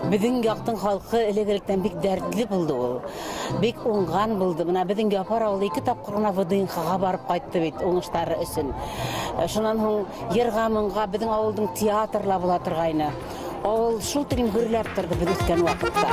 Безнең яктың халкы элек-электән бик дәртле булды ул. Бик уңган булды. Менә безнең Япар авылы ике тапкыр гына ВДНХга барып кайтты бит уңышлары өчен. Шуннан һуң йырга-моңга безнең авылдың театрлар була торгайны. Авыл шул тирән гөрләп торды без үскән вакытта.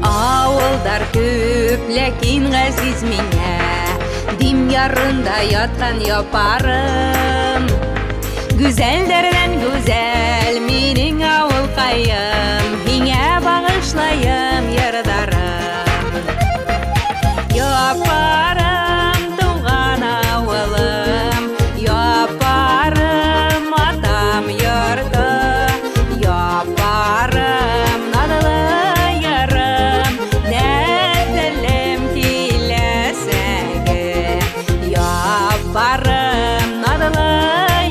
Авылдар күп, ләкин газиз миңа. Дим ярында яткан Япарым. Гүзәлдәрдән гүзәл минең авылкаем, һиңә багышлаем йырдарым. Япарым, туган авылым, Япарым, атам йорты, Япарым, наҙлы ярым, нәҫелем киләсәге. Япарым, наҙлы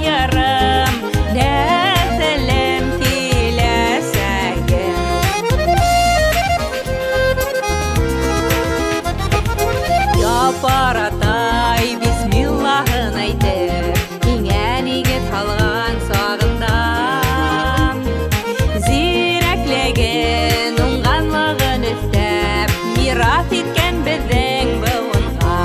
ярым, нәҫелем киләсәге. Япар атай бисмиллаһын әйтеп, һиңә нигеҙ һалған сағында, зирәклеген, уңғанлығын өҫтәп, мираҫ иткән беҙҙең быуынға.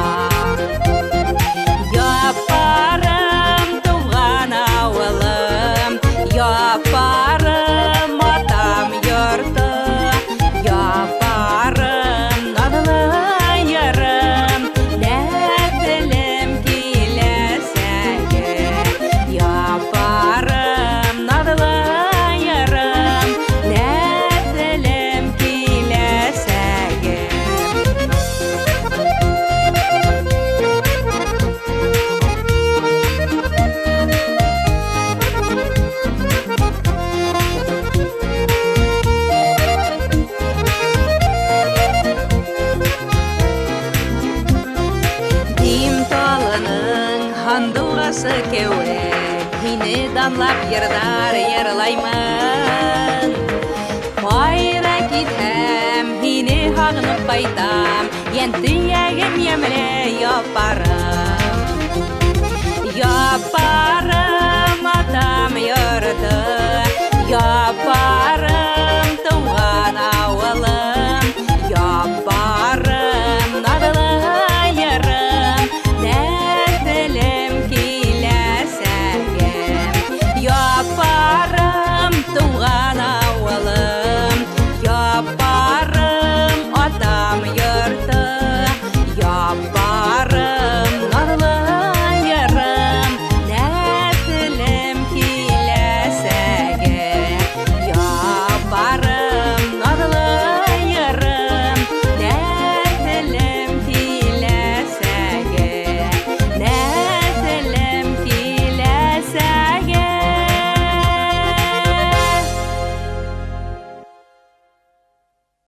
Япарым, туған ауылым, Япарым, атам йорты, Япарым, наҙлы ярым, нәҫелем киләсәге. Япарым, наҙлы ярым, нәҫелем киләсәге. Дим талының һандуғасы кеүек, һине данлап йырҙар йырлаймын. Ҡайҙа китһәм, һине һағынып ҡайтам, йән төйәгем йәмле Япарым. Япарым, атам йорты, Япарым,